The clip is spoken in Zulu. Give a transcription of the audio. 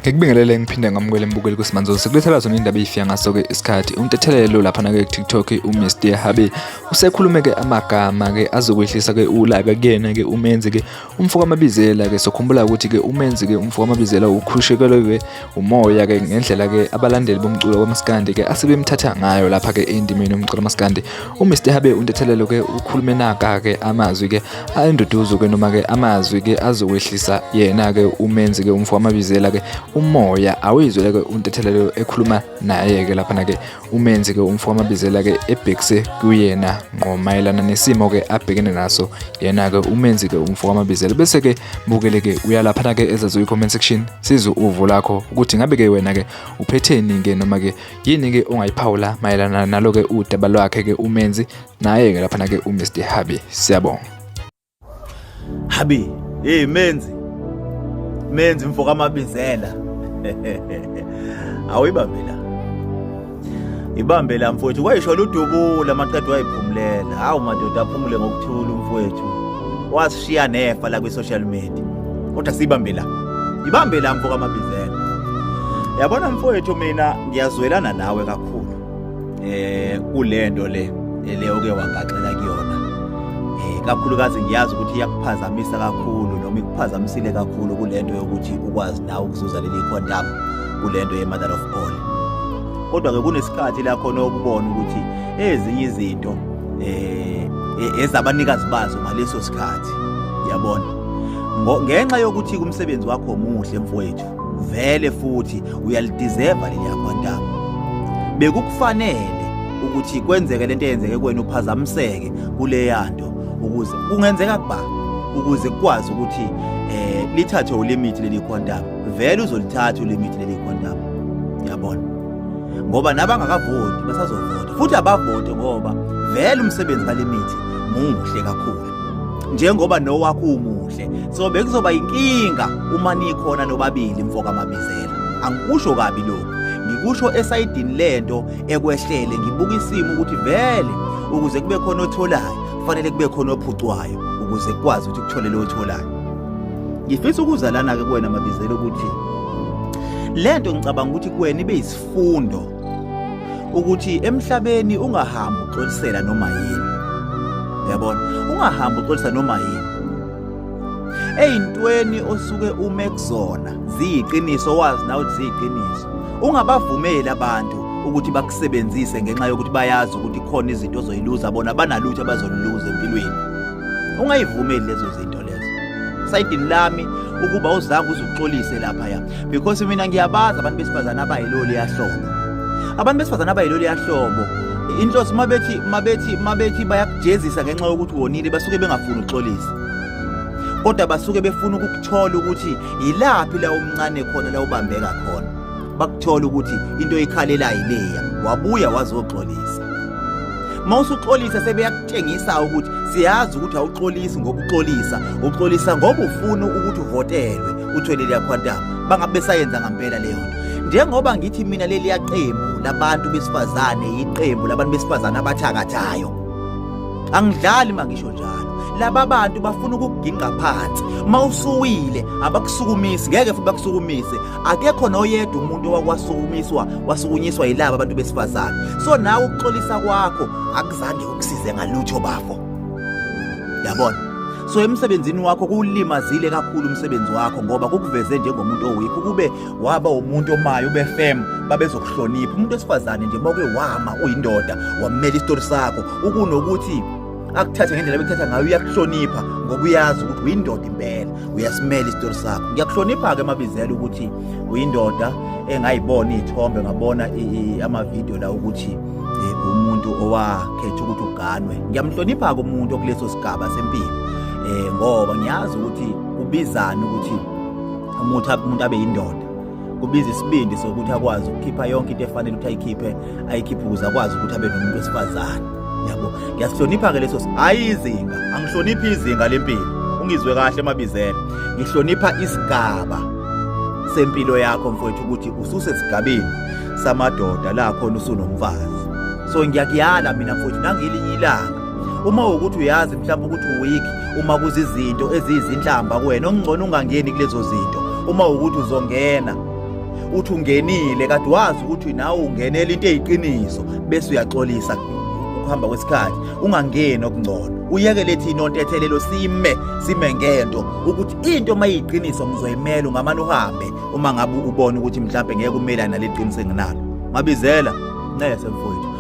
Ngikubingelele ngiphinde ngamukele mbukeli kuSimanzozo sikulethela zona indaba eyifika ngaso-ke isikhathi untethelelo laphana-ke ku-TikTok uMr Habe usekhulume-ke amagama-ke azokwehlisa-ke ulaka kuyena-ke umenzi-ke Umfo kaMabizela ke sokhumbula ukuthi ke umenzi ke umfo kaMabizela ukhushekelwe ke umoya ke ngendlela ke abalandeli bomculo kamaskandi ke asebemthatha ngayo lapha ke endimeni yomculo kamaskandi. UMr Habe untethelelo ke ukhulume naka ke amazwi ke ayenduduzo ke noma ke amazwi ke azokwehlisa yena ke umenzi ke umfo kaMabizela ke umoya awuyizwele ke untethelelo ekhuluma naye ke lapha ke umenzi ke umfo kaMabizela ke ebhekise kuyena ngqo mayelana nesimo ke abhekene naso yena ke umenzi ke umfo kaMabizela bese ke bukele ke uyalaphana ke ezaziwe comment section sizwe uvo lakho ukuthi ngabe ke wena ke uphetheni ke noma ke yini ke ongayiphawula mayelana nalo ke udaba lwakhe ke umenzi naye ke laphana ke uMr Habi siyabonga. Habi, hey Menzi. Menzi mfo kaMabizela. Awuyibambe la. Ibambe la mfowethu kwayisho ludubula maqedwe wayiphumulela. Hawu madoda aphumule ngokuthula umfowethu. Wasishiya nefa la kwi social media. Kodwa sibambe la. Ibambe la mfo kaMabizela. Yabona mfowethu mina ngiyazwelana nawe kakhulu. Kulento le le oke wagaxela kuyona kakhulukazi ngiyazi ukuthi iyakuphazamisa kakhulu noma ikuphazamisile kakhulu kulento yokuthi ukwazi nawe ukuzuza leli quantum kulento ye-mother of all. Kodwa ke kunesikhathi la khona okubona ukuthi ezinye izinto ezabanikazi bazo ngaleso sikhathi, yabona, ngenxa yokuthi umsebenzi wakho muhle mfowethu vele futhi uyalideserve leliya quantum. Bekukufanele ukuthi kwenzeke lento eyenzeke kuwena, uphazamiseke kuleyanto ukuze kungenzeka kuba ukuze kukwazi ukuthi lithathe ulimit leli quantum. Vele uzolithatha ulimit leli quantum, yabona, ngoba nabangakavoti basazovota futhi abavote ngoba vele umsebenzi kalimit muhle kakhulu njengoba nowakho umuhle. So bekuzoba inkinga uma nikhona nobabili mfo kaMabizela. Angikusho kabi lokhu, ngikusho esayidini lento ekwehlele, ngibuka isimo ukuthi vele ukuze kube khona otholayo kufanele kube khona ophucwayo ukuze kukwazi ukuthi kuthole lo otholayo. Ngifisa ukuza lana ke kuwena Mabizela ukuthi lento ngicabanga ukuthi kuwena ibe isifundo ukuthi emhlabeni ungahambi uxolisela noma yini, uyabona, ungahambi uxolisa noma yini eyintweni osuke ume kuzona ziyiqiniso, wazi nawe ukuthi ziyiqiniso. Ungabavumeli abantu ukuthi bakusebenzise ngenxa yokuthi bayazi ukuthi khona izinto ozoyiluza, bona banalutho abazoliluza empilweni. Ungayivumeli lezo zinto lezo. Sayidini lami ukuba uzange uzuxolise lapha ya, because mina ngiyabazi abantu besifazane abayiloli yahlobo, abantu besifazane abayiloli yahlobo. Inhloso mabethi bayakujezisa ngenxa yokuthi wonile, basuke bengafuni ukuxolisa, kodwa basuke befuna ukukuthola ukuthi yilaphi la umncane khona, la ubambeka khona, bakuthola ukuthi into oyikhalelayo ileya wabuya wazoxolisa. Mawusuxolisa sebeyakutshengisa ukuthi siyazi ukuthi awuxolisi ngoba uxolisa, uxolisa ngoba ufuna ukuthi uvotelwe uthole leliya quantum. Bangabe besayenza ngampela leyo nto. Njengoba ngithi mina leliya qembu labantu besifazane iqembu labantu besifazane abathakathayo, angidlali mangisho njalo. Laba bantu bafuna ukukuginqa phansi mawusuwile, abakusukumisi, ngeke futhi bakusukumise. Akekho noyedwa umuntu owakwasukumiswa wasukunyiswa yilaba abantu besifazane. So nawe ukuxolisa kwakho akuzange kukusize ngalutho bafo, yabona. So emsebenzini wakho kulimazile kakhulu umsebenzi wakho ngoba kukuveze njengomuntu owikho. Kube waba umuntu omayo ube firm, babezokuhlonipha. Umuntu wesifazane nje mawuke wama uyindoda wamela isitori sakho, ukunokuthi akuthathe ngendlela bekuthatha ngayo, uyakuhlonipha ngoba uyazi ukuthi uyindoda impela, uyasimela isitori sakho. Ngiyakuhlonipha-ke Mabizela ukuthi uyindoda engayibona iy'thombe, ngabona amavidiyo la ukuthi umuntu owakhetha ukuthi uganwe. Ngiyamhlonipha-ke umuntu okuleso sigaba sempilo ngoba ngiyazi ukuthi kubizani ukuthi umuntu abe yindoda, kubiza isibindi sokuthi akwazi ukukhipha yonke into efanele ukuthi ayikhiphe, ayikhiphe ukuze akwazi ukuthi abe nomuntu wesifazane, yabo. Ngiyasihlonipha-ke leso, hhayi izinga, angihloniphi izinga lempilo, ungizwe kahle Mabizela, ngihlonipha isigaba sempilo yakho mfowethu ukuthi ususesigabeni samadoda la khona usunomfazi. So ngiyakuyala mina mfowethu, nangelinye ilanga uma ukuthi uyazi mhlawumbe ukuthi uweak uma kuzizinto eziyizinhlamba kuwena, okungcono ungangeni kulezo zinto. Uma ukuthi uzongena uthi ungenile kade wazi ukuthi nawe ungenela into eyiqiniso, bese uyaxolisa ukuhamba kwesikhathi, ungangeni okungcono uyekele thina ontethelelo sime ngento ukuthi into mayiqiniso ngizoyimela. Ungamane uhambe uma ngabe ubona ukuthi mhlawumbe ngeke umelane naleli qiniso enginalo. Mabizela, ncese mfowethu.